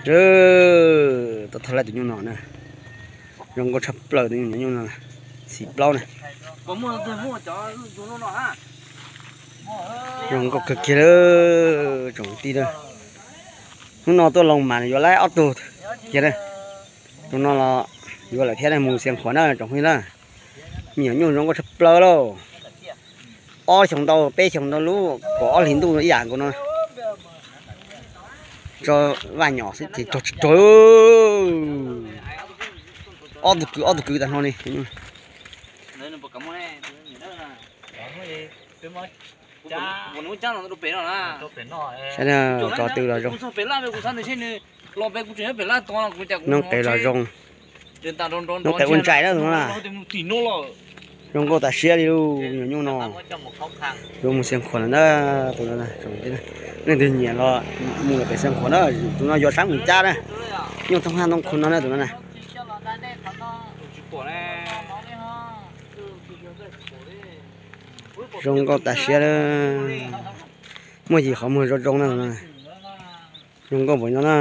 Tau thawj laij tus nyuj no na, zoo nkauj tshaj plaws tus nyuj no, xim plaub na. Zoo nkauj kawg kiag lawm tsoom kwv tij na. Hnub no tuaj loo mas yuav laib ob tug kiag na. Tus no los yuav lawm thiab na, mus Xiav Khuam na tsoom phooj ywg na. Me nyuam nyuj zoo nkauj tshaj plaws lauj. Ob xyoos ntau peb xyoos ntau lub kaum ob hlis ntuj ib yam nkaus no. Tso vaj nyom xwb ces rog tsis rog. Ob tug kwv ob tug kwv tas no li. Saib tso tw los zoo, noob qes los zoo, noob qes ua ntsais na tus no na. Zoo nkauj tas siab li lauj, me nyuam nyuj no. Yuav mus Xiav Khuam lawm na, tus no. Leej twg nyiam los mus lawm pem Xiav Khuam na, tus no yuav sab Mus Cab na. Nyuj thoob hab ntoo khu no na tus no na. Zoo nkauj tas siab lawm. Muaj yim qhov muag zoo zoo na tus no. Zoo nkauj npaum no na.